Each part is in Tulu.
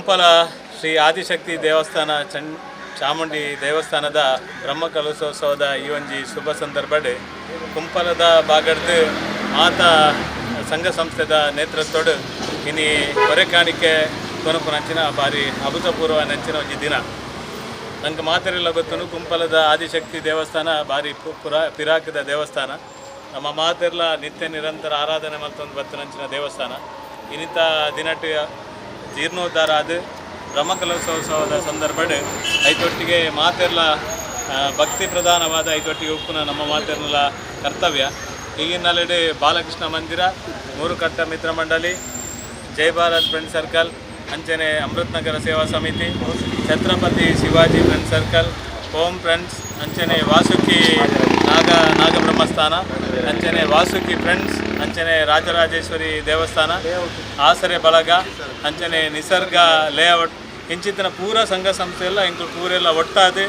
ಕುಂಪಲ ಶ್ರೀ ಆದಿಶಕ್ತಿ ದೇವಸ್ಥಾನ ಚಾಮುಂಡಿ ದೇವಸ್ಥಾನದ ಬ್ರಹ್ಮಕಲಶೋತ್ಸವದ ಈ ಒಂಜಿ ಶುಭ ಸಂದರ್ಭಡ್ ಕುಂಪಲದ ಭಾಗಡ್ದು ಮಾತಾ ಸಂಘ ಸಂಸ್ಥೆದ ನೇತೃತ್ವಡ್ ಇನಿ ಹೊರೆಕಾಣಿಕೆ ಕೊನಪುನಂಚಿನ ಬಾರಿ ಅಭೂತಪೂರ್ವ ನಂಚಿನ ಒಂಜಿ ದಿನ. ನಂಗೆ ಮಾತೆರೆಲ್ಲ ಗೊತ್ತುನು ಕುಂಪಲದ ಆದಿಶಕ್ತಿ ದೇವಸ್ಥಾನ ಬಾರಿ ಪಿರಾಕದ ದೇವಸ್ಥಾನ. ನಮ್ಮ ಮಾತೆರ್ಲ ನಿತ್ಯ ನಿರಂತರ ಆರಾಧನೆ ಮಲ್ತೊಂದು ಬತ್ತನಂಚಿನ ದೇವಸ್ಥಾನ. ಇನ್ನಿತ ದಿನಟ್ಟು ಜೀರ್ಣೋದ್ಧಾರ ಆದ ಬ್ರಹ್ಮಕಲಶೋತ್ಸವದ ಸಂದರ್ಭಡ್ ಐತೊಟ್ಟಿಗೆ ಮಾತೆರ್ಲ ಭಕ್ತಿ ಪ್ರಧಾನವಾದ ಐತೊಟ್ಟಿಗೆ ಉಪ್ಪುನ ನಮ್ಮ ಮಾತೆರ್ಲ ಕರ್ತವ್ಯ. ಈಗಿನಲ್ಲೆಡೆ ಬಾಲಕೃಷ್ಣ ಮಂದಿರ, ಮೂರುಕಟ್ಟ ಮಿತ್ರ ಮಂಡಳಿ, ಜೈ ಭಾರತ್ ಫ್ರೆಂಡ್ ಸರ್ಕಲ್, ಅಂಚನೆ ಅಮೃತ್ ನಗರ ಸೇವಾ ಸಮಿತಿ, Chhatrapati Shivaji friend circle, Om friends, ಅಂಚನೆ ವಾಸುಕಿ ನಾಗಬ್ರಹ್ಮಸ್ಥಾನ, ಅಂಚನೆ ವಾಸುಕಿ ಫ್ರೆಂಡ್ಸ್, ಅಂಚನೆ ರಾಜರಾಜೇಶ್ವರಿ ದೇವಸ್ಥಾನ, ಆಸರೆ ಬಳಗ, ಅಂಚನೆ ನಿಸರ್ಗ ಲೇಔಟ್ ಇಂಚಿತ್ತಿನ ಪೂರ ಸಂಘ ಸಂಸ್ಥೆ ಎಲ್ಲ ಇಂಕುಲು ಪೂರೆಲ್ಲ ಒಟ್ಟಾದ್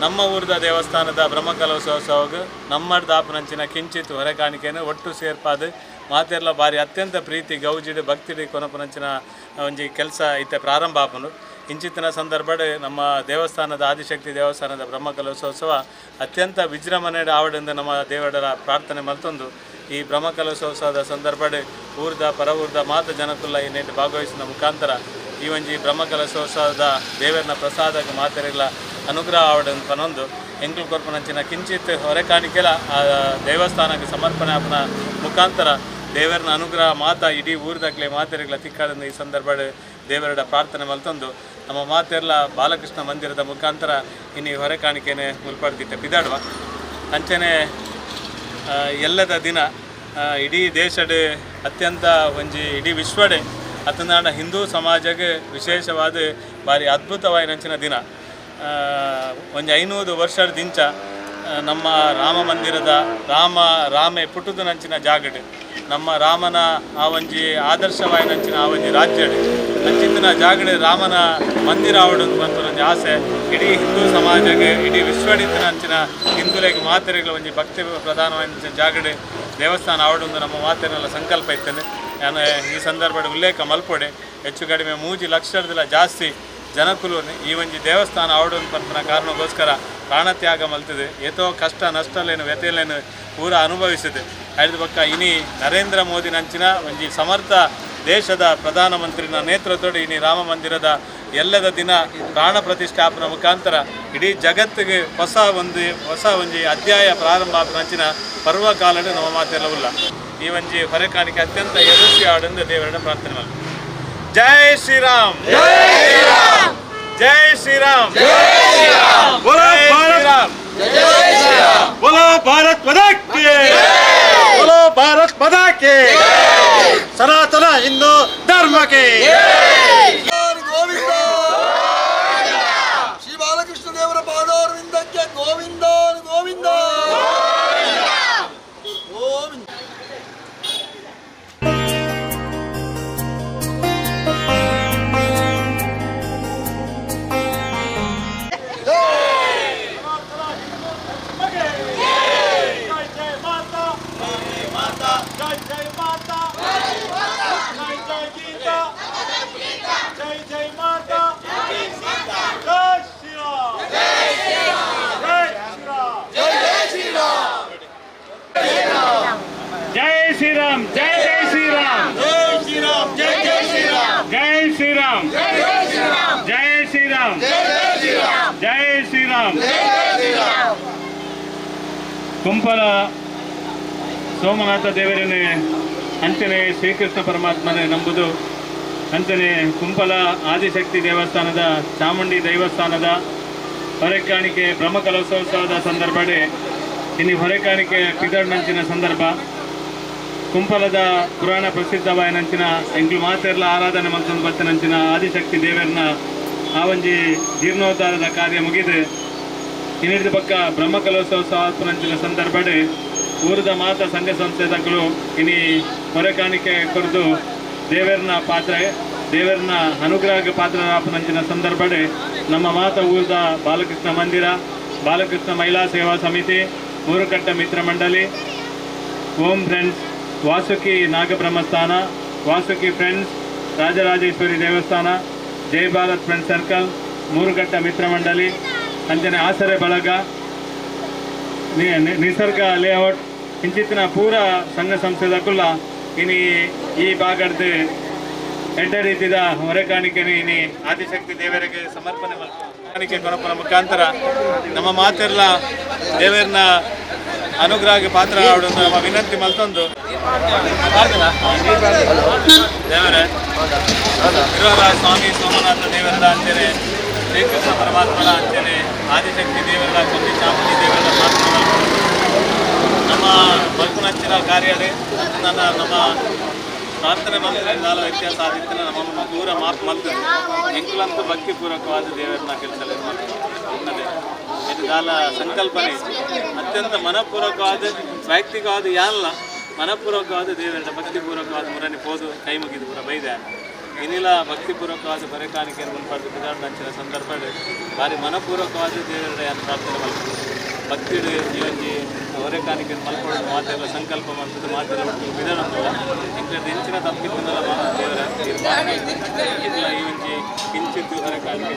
ನಮ್ಮ ಊರದ ದೇವಸ್ಥಾನದ ಬ್ರಹ್ಮಕಲಶೋತ್ಸವಗ್ ನಮ್ಮಡ್ದ್ ಆಪುನಂಚಿನ ಕಿಂಚಿತ್ ಹೊರೆ ಕಾಣಿಕೆನ್ ಒಟ್ಟು ಸೇರ್ಪಾದ್ ಮಾತೆರ್ಲ ಬಾರಿ ಅತ್ಯಂತ ಪ್ರೀತಿ ಗೌಜಿಡ್ ಭಕ್ತಿಡ್ ಕೊನಪುನಂಚಿನ ಒಂಜಿ ಕೆಲಸ ಇತ್ತೆ ಪ್ರಾರಂಭ ಆಪುಂಡು. ಇಂಚಿತ್ತಿನ ಸಂದರ್ಭಡ್ ನಮ್ಮ ದೇವಸ್ಥಾನದ ಆದಿಶಕ್ತಿ ದೇವಸ್ಥಾನದ ಬ್ರಹ್ಮಕಲಶೋತ್ಸವ ಅತ್ಯಂತ ವಿಜೃಂಭಣೆಡ್ ಆವಡೆಂದು ನಮ್ಮ ದೇವರ ಪ್ರಾರ್ಥನೆ ಮಲ್ತೊಂದು ಈ ಬ್ರಹ್ಮಕಲಶೋತ್ಸವದ ಸಂದರ್ಭಡ್ ಊರ್ದ ಪರವೂರ್ದ ಮಾತ ಜನಕುಲ್ಲ ಈ ನೆಟ್ ಭಾಗವಹಿಸಿದ ಮುಖಾಂತರ ಈ ಒಂಜಿ ಬ್ರಹ್ಮಕಲಶೋತ್ಸವದ ದೇವರನ ಪ್ರಸಾದಕ್ಕೆ ಮಾತೆರೆಗ್ಲ ಅನುಗ್ರಹ ಆವಡೆಂದು ಪನೊಂದು ಎಂಕುಲು ಕೊರ್ಪುನಂಚಿನ ಕಿಂಚಿತ್ ಹೊರೆ ಕಾಣಿಕೆಲ ಆ ದೇವಸ್ಥಾನಕ್ಕೆ ಸಮರ್ಪಣೆ ಆಪುನ ಮುಖಾಂತರ ದೇವರನ ಅನುಗ್ರಹ ಮಾತ ಇಡೀ ಊರ್ದಕ್ಲೆ ಮಾತೆರೆಗ್ಲ ತಿಕ್ಕಾಡಂದು ಈ ಸಂದರ್ಭಡ್ ದೇವರಡ ಪ್ರಾರ್ಥನೆ ಮಲ್ತೊಂದು ನಮ್ಮ ಮಾತೆರ್ಲ ಬಾಲಕೃಷ್ಣ ಮಂದಿರದ ಮುಖಾಂತರ ಇನ್ನು ಹೊರೆ ಕಾಣಿಕೆನೆ ಮುಲ್ಪಡ್ದಿತ್ತೆ ಪಿದಾಡುವ. ಅಂಚನೆ ಎಲ್ಲದ ದಿನ ಇಡೀ ದೇಶಡ್ ಅತ್ಯಂತ ಒಂಜಿ ಇಡೀ ವಿಶ್ವಡೆ ಅತನಾಡ ಹಿಂದೂ ಸಮಾಜಕ್ಕೆ ವಿಶೇಷವಾದ ಭಾರಿ ಅದ್ಭುತವಾಯಿನಂಚಿನ ದಿನ. ಒಂಜಿ 500 ವರ್ಷದ ದಿಂಚ ನಮ್ಮ ರಾಮ ಮಂದಿರದ ರಾಮೆ ಪುಟ್ಟುದನಂಚಿನ ಜಾಗಡ್ ನಮ್ಮ ರಾಮನ ಆ ಒಂಜಿ ಆದರ್ಶವಾಯಿನಂಚಿನ ಆ ಒಂಜಿ ರಾಜ್ಯಡ್ ಅಂಚಿತ್ತಿನ ಜಾಗಡ್ ರಾಮನ ಮಂದಿರ ಆವಡು ಪನ್ಪುನ ಒಂಜಿ ಆಸೆ ಇಡೀ ಹಿಂದೂ ಸಮಾಜಕ್ಕೆ ಇಡೀ ವಿಶ್ವಡಿತ್ತಿನಂಚಿನ ಹಿಂದೂಲೆಗ್ ಮಾತೆರೆಗ್ಲ ಒಂಜಿ ಭಕ್ತಿ ಪ್ರಧಾನವಾಯಿನಂಚಿನ ಜಾಗಡ್ ದೇವಸ್ಥಾನ ಆವಡೊಂದು ನಮ್ಮ ಮಾತೆರೆಲ್ಲ ಸಂಕಲ್ಪ ಇತ್ತೇನೆ. ನಾನು ಈ ಸಂದರ್ಭದ ಉಲ್ಲೇಖ ಮಲ್ಪೊಡೆ ಹೆಚ್ಚು ಕಡಿಮೆ 3 ಲಕ್ಷದಲ ಜಾಸ್ತಿ ಜನಕುಲು ಈ ಒಂಜಿ ದೇವಸ್ಥಾನ ಆವಡೊಂದು ಪನ್ಪುನ ಕಾರಣಕ್ಕೋಸ್ಕರ ಪ್ರಾಣತ್ಯಾಗ ಮಲ್ತದೆ, ಏತೋ ಕಷ್ಟ ನಷ್ಟಲೇನು ವ್ಯಥೆಲೇನು ಪೂರ ಅನುಭವಿಸಿದೆ. ಐದು ಪಕ್ಕ ಇನಿ ನರೇಂದ್ರ ಮೋದಿ ನಂಚಿನ ಒಂಜಿ ಸಮರ್ಥ ದೇಶದ ಪ್ರಧಾನಮಂತ್ರಿನ ನೇತೃತ್ವದ ಇನಿ ರಾಮ ಮಂದಿರದ ಎಲ್ಲದ ದಿನ ಪ್ರಾಣ ಪ್ರತಿಷ್ಠಾಪನ ಮುಖಾಂತರ ಇಡೀ ಜಗತ್ತಿಗೆ ಹೊಸ ಒಂಜಿ ಅಧ್ಯಾಯ ಪ್ರಾರಂಭ ಆಪುನಂಚಿನ ಪರ್ವಕಾಲಡ್ ನಮ್ಮ ಮಾತೆಲ್ಲ ಉಲ್ಲ. ಈ ಒಂಜಿ ಹೊರೆ ಕಾಣಿಕೆ ಅತ್ಯಂತ ಯಶಸ್ವಿ ಆಡೆಂದು ದೇವರನ್ನ ಪ್ರಾರ್ಥನೆ ಮಲ್ಪು. ಜೈ ಶ್ರೀರಾಮ್, ಜೈ ಶ್ರೀರಾಮ್, ಜೈ ಶ್ರೀರಾಮ್, बोलो भारत माता की, बोलो भारत माता की, सनातन हिंदू धर्म की. ಗೋವಿಂದ ಶ್ರೀ ಬಾಲಕೃಷ್ಣ ದೇವರ ಪಾದಾರವಿಂದಕ್ಕೆ ಗೋವಿಂದ ಗೋವಿಂದ ಗೋವಿಂದ. ಜೈ ಜೈ ಮಾತಾ, ಜೈ ಜೈ ಗೀತಾ, ಜೈ ಜೈ ಮಾತಾ, ಜೈ ಶ್ರೀರಾಮ್, ಜೈ ಶ್ರೀರಾಮ್, ಜೈ ಶ್ರೀರಾಮ್, ಜೈ ಜೈ ಶ್ರೀರಾಮ್, ಜೈ ಶ್ರೀರಾಮ್, ಜೈ ಜೈ ಶ್ರೀರಾಮ್, ಜೈ ಶ್ರೀರಾಮ್, ಜೈ ಶ್ರೀರಾಮ್, ಜೈ ಶ್ರೀರಾಮ್. ಕುಂಪಲ ಸೋಮನಾಥ ದೇವರನ್ನೇ ಅಂಚನೆ ಶ್ರೀಕೃಷ್ಣ ಪರಮಾತ್ಮನೇ ನಂಬುದು. ಅಂಚನೆ ಕುಂಪಲ ಆದಿಶಕ್ತಿ ದೇವಸ್ಥಾನದ ಚಾಮುಂಡಿ ದೇವಸ್ಥಾನದ ಹೊರೆಕಾಣಿಕೆ ಬ್ರಹ್ಮಕಲಶೋತ್ಸವದ ಸಂದರ್ಭಡೆ ಇನ್ನು ಹೊರೆಕಾಣಿಕೆ ಪಿದಡ್ನಂಚಿನ ಸಂದರ್ಭ ಕುಂಪಲದ ಪುರಾಣ ಪ್ರಸಿದ್ಧವಾಯಿನಂಚಿನ ಎಂಕ್ಲು ಮಾತೆರ್ಲ ಆರಾಧನೆ ಮಲ್ತೊಂದು ಬತ್ತಿನಂಚಿನ ಆದಿಶಕ್ತಿ ದೇವರನ್ನ ಆ ಒಂಜಿ ಜೀರ್ಣೋದ್ಧಾರದ ಕಾರ್ಯ ಮುಗಿದು ಇನ್ನಿಡಿದ ಪಕ್ಕ ಬ್ರಹ್ಮಕಲಶೋತ್ಸವ ಸಂದರ್ಭಡೆ ಊರದ ಮಾತ ಸಂಘ ಸಂಸ್ಥೆದಕ್ಕಲು ಇನಿ ಹೊರೆಕಾಣಿಕೆ ಕೊರದು ದೇವರನ್ನ ಪಾತ್ರ ದೇವರನ್ನ ಅನುಗ್ರಹಕ್ಕೆ ಪಾತ್ರರಾಪನಂಚಿನ ಸಂದರ್ಭಡೆ ನಮ್ಮ ಮಾತ ಊರದ ಬಾಲಕೃಷ್ಣ ಮಂದಿರ, ಬಾಲಕೃಷ್ಣ ಮಹಿಳಾ ಸೇವಾ ಸಮಿತಿ, ಮೂರುಕಟ್ಟ ಮಿತ್ರ ಮಂಡಳಿ, ಓಂ ಫ್ರೆಂಡ್ಸ್, ವಾಸುಕಿ ನಾಗಬ್ರಹ್ಮಸ್ಥಾನ, ವಾಸುಕಿ ಫ್ರೆಂಡ್ಸ್, ರಾಜರಾಜೇಶ್ವರಿ ದೇವಸ್ಥಾನ, ಜೈ ಭಾರತ್ ಫ್ರೆಂಡ್ ಸರ್ಕಲ್, ಮೂರುಗಟ್ಟ ಮಿತ್ರ ಮಂಡಳಿ, ಅಂಚನೆ ಆಸರೆ ಬಳಗ, ನಿಸರ್ಗ ಲೇಔಟ್ ಇಂಚಿತ್ತಿನ ಪೂರ ಸಂಘ ಸಂಸ್ಥೆದಕುಲ್ಲ ಇನಿ ಈ ಭಾಗದ ಎಡ್ಡೆ ರೀತಿದ ಹೊರೆಕಾಣಿಕೆ ಇನಿ ಆದಿಶಕ್ತಿ ದೇವರಿಗೆ ಸಮರ್ಪಣೆ ಕಾಣಿಕೆ ಕೊನಪನ ಮುಖಾಂತರ ನಮ್ಮ ಮಾತೆಲ್ಲ ದೇವರನ್ನ ಅನುಗ್ರಹಕ್ಕೆ ಪಾತ್ರ ಆವಡು ನಮ್ಮ ವಿನಂತಿ ಮಲ್ತೊಂದು. ದೇವರೇ ಇರುವರ ಸ್ವಾಮಿ ಸೋಮನಾಥ ದೇವರ ಅಂಚನೆ, ಶ್ರೀಕೃಷ್ಣ ಪರಮಾತ್ಮನ ಅಂಚನೆ, ಆದಿಶಕ್ತಿ ದೇವರ, ಚಂಡಿ ಚಾಮುಂಡಿ ದೇವರ ಪ್ರಾರ್ಥನೆ ಮಲ್ಪೊಡು. ನಮ್ಮ ಮಲ್ಪುನಂಚಿನ ಕಾರ್ಯಡೆ ನನ್ನ ನಮ್ಮ ಪ್ರಾರ್ಥನೆ ಮಲ್ಪುನ ದಾಲ ವ್ಯತ್ಯಾಸ ಆದಿತ್ತಿನ ನಮ್ಮ ಪೂರ ಮಾತು ಮಲ್ತದೆ. ಎಂಕುಲಂತೂ ಭಕ್ತಿಪೂರ್ವಕವಾದ ದೇವರನ್ನ ಕೆಲಸ. ಅದೇ ಇದು ದಾಲ ಸಂಕಲ್ಪನೆ. ಅತ್ಯಂತ ಮನಪೂರ್ವಕವಾದ, ವೈಯಕ್ತಿಕವಾದ ಯಾಲ್ಲ, ಮನಪೂರ್ವಕವಾದ ದೇವರ ಭಕ್ತಿಪೂರ್ವಕವಾದ ಮುರನಿ ಪೋದು ಕೈ ಮುಗಿದು ಪೂರ ಬೈದೆ. ಇನಿಲ ಭಕ್ತಿಪೂರ್ವಕವಾದ ಬರೆ ಕಾಣಿಕೆಯನ್ನು ಮುನ್ಪಾಡ್ದು ಬಿದಾಡಿನ ಸಂದರ್ಭ ಭಾರಿ ಮನಪೂರ್ವಕವಾದ ದೇವರ ಯಾನ್ ಪ್ರಾರ್ಥನೆ ಮಲ್ಪುದು. ಭಕ್ತಿಡು ಈ ಒಂಜಿ ಹೊರೆ ಕಾಣಿಕೆ ಮಲ್ಪೊಡು ಮಾತೆಲ್ಲ ಸಂಕಲ್ಪ ಮಲ್ತದ್ದು. ಮಾತೆಲ್ಲ ಒಟ್ಟು ಬಿದಾಡೊಂದುಲ್ಲ. ಎಂಕ್ಲೆರ್ದ್ ಎಂಚಿನ ತಪ್ಪಿತ್ತುಂಡಲ ದೇವರ ಇట్లా ಈ ಒಂಜಿ ಕಿಂಚಿತ್ ಹೊರೆ ಕಾಣಿಕೆ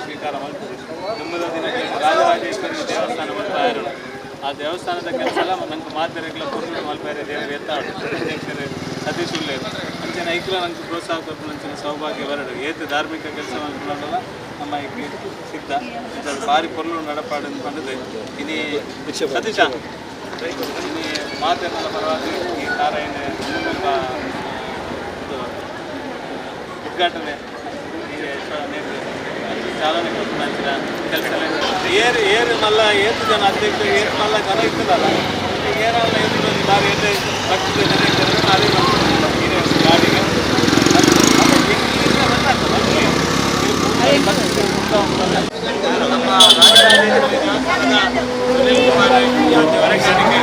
ಸ್ವೀಕಾರ ಮಲ್ತದೆ. ದುಂಬುದ ದಿನ ರಾಜರಾಜೇಶ್ವರಿ ದೇವಸ್ಥಾನ ಮಲ್ಪಾಯರು. ಆ ದೇವಸ್ಥಾನದ ಕೆಲಸ ಎಲ್ಲ ನಂಗೆ ಮಾತೆರೆಗ್ಲ ಪೊರ್ಲು ಮಲ್ಪಾರೆ ದೇವರು ಎತ್ತಾಡು. ಅಧ್ಯಕ್ಷರು ಸತೀಶ್ ಉಲ್ಲೇರು. ಅಂಚನೆ ಐಕ್ಲ ನಂಗೆ ಪ್ರೋತ್ಸಾಹ ಕೊರ್ಪುನಂಚಿನ ಸೌಭಾಗ್ಯ ಬರಡು. ಏತ್ ಧಾರ್ಮಿಕ ಕೆಲಸ ಮಲ್ಪುನಲ್ಲ ನಮ್ಮ ಐಕ್ ಸಿದ್ಧ. ಅಂಚನೆ ಬಾರಿ ಪೊರ್ಲು ನಡಪಾಡು ಪಂಡುದು. ಇನಿ ಸತೀಶ, ಇನಿ ಮಾತೆರ್ನಲ ಪರವಾಗಿ ಈ ಕಾರೈನ್ ಒಬ್ಬ ಇದು ಉದ್ಘಾಟನೆ ಈ ಚಾಲನೆ ಕೊರ್ಪುನಂಚಿನ ಕೆಲಸ. ಏರು ಏರು ಮಲ್ಲ ಏತು ಜನ ಅಧ್ಯಕ್ಷ, ಏರು ಮಲ್ಲ ಜನ ಇರ್ತದಲ್ಲ, ಏರಲ್ಲ ಏತು ಬಂದು ಬಾರಿ ಏಟೆ ಭಕ್ತಿ ಜನ ಇರ್ತಾರೆ. ಅದೇ ಇದೆ ಗಾಡಿಗೆ. ನಮ್ಮ ರಾಜರಾಜೇಶ್ವರಿ ದೇವಸ್ಥಾನದ ಸುನಿಲ್ ಕುಮಾರ್ ಈ ಒಂದು ಹೊರೆಕಾಣಿಕೆ.